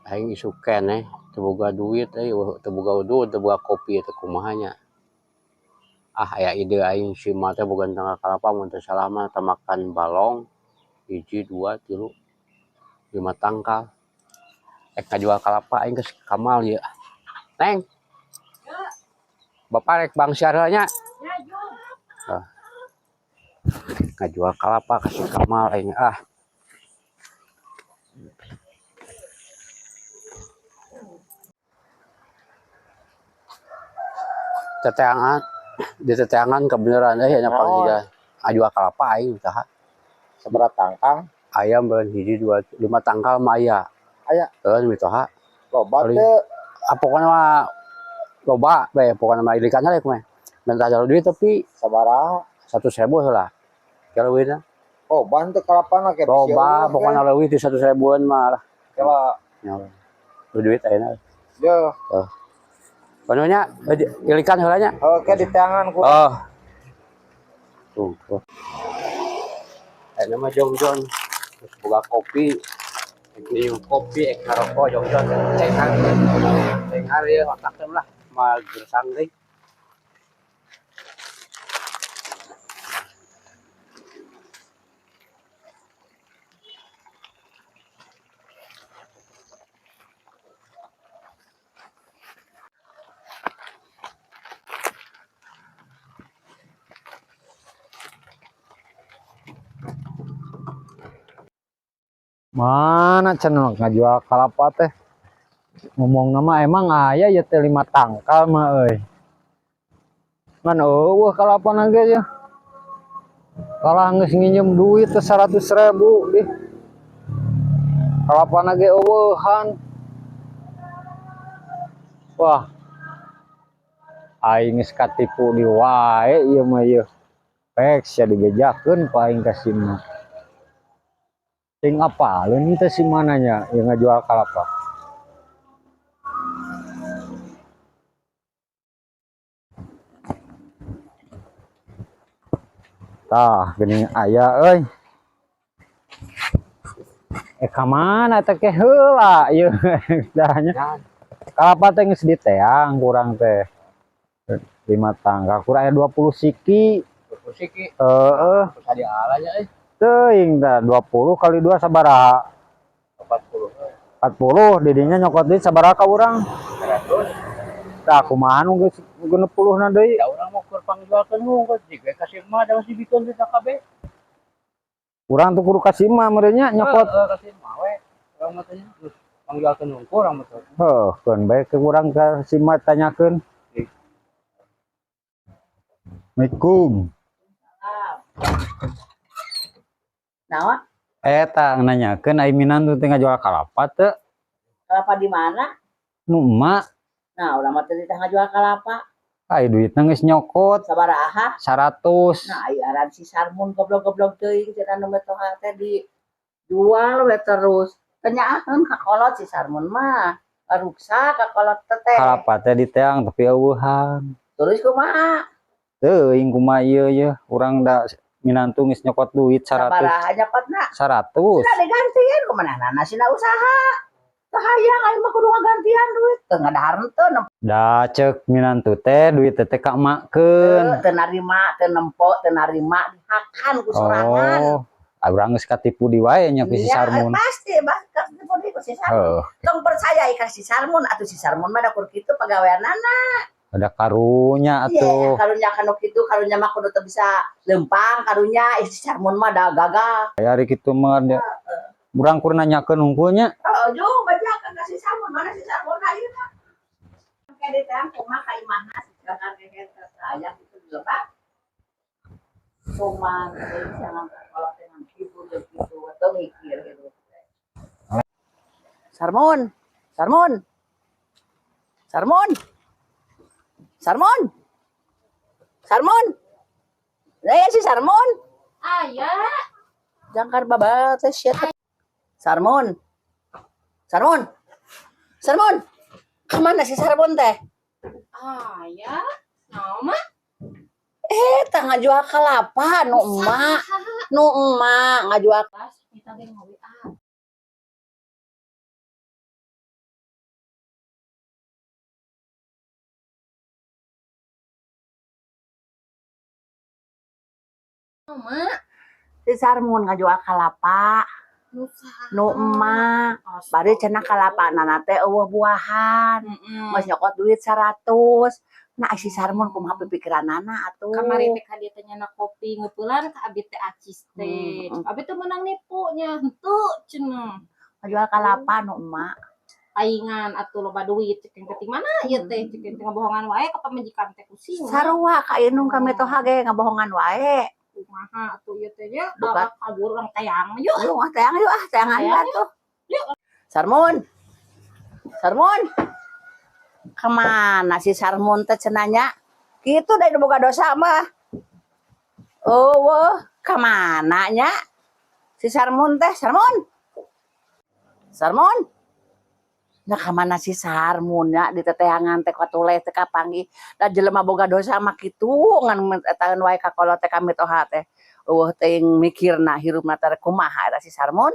Aing isuk keneh teu boga duit euy, teu boga udud, teu boga kopi teh kumaha nya. Ah, aya ide aing si emak teh boga tangkal kalapa mun teu salah mah tamakan balong 1, 2, 3, 5 tangkal. Ek ngajual kalapa aing geus kamal ieu. Neng. Bapak rek bangsiar heula nya. Ah. Ngajual kalapa ka si Kamal aing ah. Teteangan di teteangan kebenaran euy nya panggil ngajual kalapa aing saha. Sabaraha tangkal? Aya meureun 1, 2, 5 tangkal mah aya. Aya. Heuh mitoha. Loba teu? Ah, pokona mah loba bae, pokona mah ilikan heula mah. Minta jalur duit tapi sabaraha? 100.000 heula. Jaleuwihna. Loba henteu kalapana ke Loba, pokona leuwih ti 100.000-an mah lah. Kela. Nya. Duit ayeuna. Yo. Heuh. Pokona ilikan heula nya. Oke, di tangan ku. Oh. Tuh, tuh. Ayeuna mah jongjon. Terus boga kopi. Ek minum kopi, ek ngarokok jongjon. Cenghar. Cenghar ieu otak teh lah, mah gersang deui. Mana cenah ngajual kalapa teh? Ngomong nama emang aya ya teh 5 tangkal mah euy. Ngan eueuh kalapana ge ya. Kalah geus nginjem duit teh 100.000 dih. Kalapana ge eueuhan. Wah. Aing geus katipu di wae ieu mah ieu. Pek sia dibejakeun ku aing ka si mah. Ting apaleun teh si mananya yang ngajual kalapa. Tah, geuning aya euy. Ka mana teh ke heula ieu darahnya. Kalapa teh geus diteang kurang teh. 5 tangka kurang aya 20 siki. 20 siki. Heeh. Tadi alanya euy. Teuing tah 20 kali 2 sabaraha? 40. 40 didinya nyokot deui sabaraha ka urang? 100. Tah kumaha nu geus 60 na deui? Da urang mah keur pangjualkeun hungkul jiga ka si emak da masih bikeun teh kabeh. Urang tuh kudu ka si emak meureun nya nyokot. Heeh, ka si emak we. Urang mah teh geus pangjualkeun hungkul urang mah teh. Heuh, keun bae ke urang ka si emak tanyakeun. Assalamualaikum. Naon? Eta nanyakeun ai minantu teh ngajual kalapa teu? Kalapa di mana? Nu emak. Nah, urang mah teu ditah ngajual kalapa. Ai duitna geus nyokot. Sabaraha? 100. Nah, ai aran si Sarmun goblok-goblok teuing cenah nu metoha teh dijual we terus. Tanyaakeun ka kolot si Sarmun mah. Ruksa ka kolot teh. Kalapa teh diteang tapi eueuhan. Terus kumaha? Teuing kumaha ieu ye, urang da minantu geus nyokot duit 100. Sabaraha nyokotna? 100. Sina digantian kumaha sina usaha. Teu hayang aing mah kudu ngagantian duit. Teu ngadahar teu nempo. Da ceuk minantu teh duit teh ka emakkeun. Teu narima, teu nempo, teu narima dihakan ku sorangan. Oh, urang geus katipu di wae nya ku si Sarmun. Pasti, bah, katipu di ku si Sarmun. Tong percaya ka si Sarmun atuh si Sarmun mah da kur kitu pagaweanana. Ada karunya atuh. Iya, karunya kanu kitu, karunya mah kudu teu bisa lempang, karunya si Sarmun mah da gagah. Aya ari kitu mah da. Urang kur nanyakeun hungkulnya. Heeh, jung bajakan ka si Sarmun, mana si Sarmun ayeuna. Engke diteang kumaha ka imahna si Sarmun kehe teh aya kitu dilebak. Cuman teh jangan kalau teh kitu kitu atau mikir gitu. Sarmun, Sarmun. Sarmun. Sarmun. Sarmun. Lah si Sarmun. Aya. Jangkar babat teh sia. Sarmun. Sarmun. Sarmun. Kemana si Sarmun teh? Aya. Naon mah? Tah ngajual kalapa nu emak. Nu emak ngajual. Pas kita ge ngopi ah. Mak. Si Sarmun ngajual kalapa Nu saha? nu emak. Bari cenah kalapa nana teh euweuh buahan. Geus nyokot duit 100. Nah, si Sarmun kumaha pipikiranana atuh. Kamari teh ka dieu teh nyana kopi ngeupelan ka abi teh acis teh. Abi teh meunang nipu nya henteu cenah. Ngajual kalapa nu emak. Paingan atuh loba duit cek teh ti mana ieu teh, cek teh ngabohongan wae ka pamajikan teh pusing. Sarua ka indung ka mitoha ge ngabohongan wae. Kumaha atuh ieu teh nya? Duka. Kabur urang tayang yuk. Yuk ah, teang yuk ah, teangan Teang. Atuh. Sarmun. Sarmun. Kemana si Sarmun teh cenah nya? Kitu da nu boga dosa mah. Oh, wah, kemana nya? Si Sarmun teh, Sarmun. Sarmun. Nah, kemana si Sarmun nya di teteangan teh katuleh teh kapanggih. Da jelema boga dosa mah kitu ngan etaeun wae ka kolot teh ka mitoha teh. Euweuh teuing mikirna hirupna teh kumaha eta si Sarmun.